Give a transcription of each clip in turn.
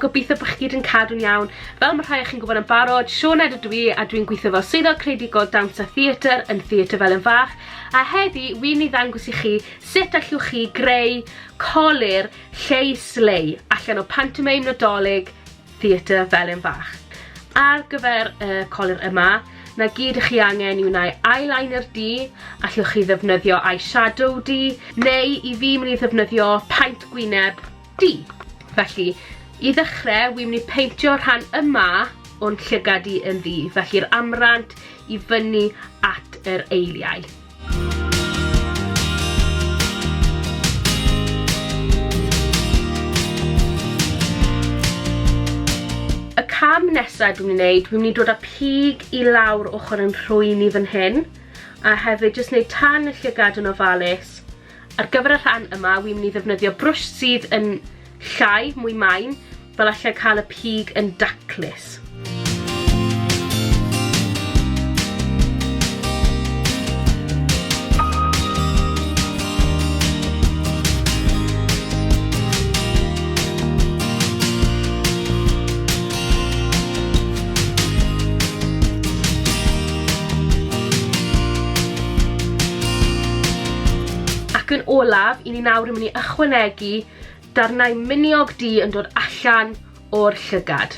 gobeithio bod chi gyd yn cadw'n iawn. Fel mae rhai o chi'n gwybod yn barod, Sioned ydw i a dwi'n gweithio fel swyddog creadigol dawns a theatr yn Theatr Felin Fach a heddi wi'n mynd i ddangos i chi sut allwch chi greu colur Lleu Slei allan o pantomeim Nadolig Theatr Felin Fach. Ar gyfer y colur yma, na gyd ych chi angen yw nai eyeliner du, allwch chi ddefnyddio eyeshadow du, neu i fi mynd i ddefnyddio paent gwyneb du. Felly, i ddechrau, wi'n mynd i peintio rhan yma o'n llygad i yn ddu, felly'r amrant i fyny at yr eiliau. Y cam nesaf dwi'n mynd i wneud, dwi'n mynd i dod â pig i lawr ochr yn rhwy'n i fan hyn, a hefyd jyst wneud tan y llygad yn ofalus. Ar gyfer y rhan yma, wi'n mynd i ddefnyddio brwsh sydd yn llai, mwy main, fel allai cael y pig yn daclus. Ac yn olaf, i ni nawr yn mynd i ychwanegu darnau miniog du yn dod allan o'r llygad.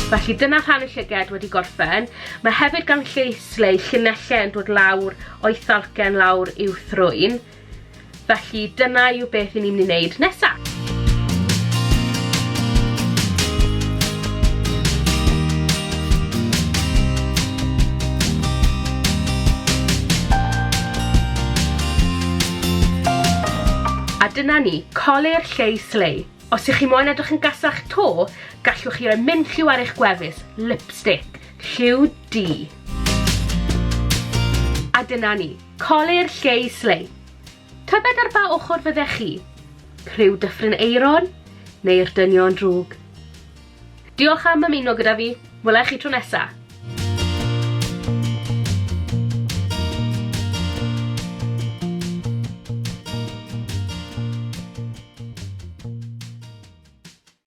Felly dyna rhan y llyged wedi gorffen. Mae hefyd gan Llesley llinellau yn dod lawr o'i thalcen lawr i'w thrwyn. Felly dyna yw beth i ni'n mynd i wneud nesa. A dyna ni, colur Lleu Slei. Os ych chi moyn edrych yn gasach 'to, gallwch chi roi minlliw ar eich gwefus, lipstick, lliw du. A dyna ni, colur Lleu Slei. Tybed ar ba ochr fyddech chi? Criw Dyffryn Aeron neu'r dynion drwg? Diolch am ymuno gyda fi, wela i chi tro nesa.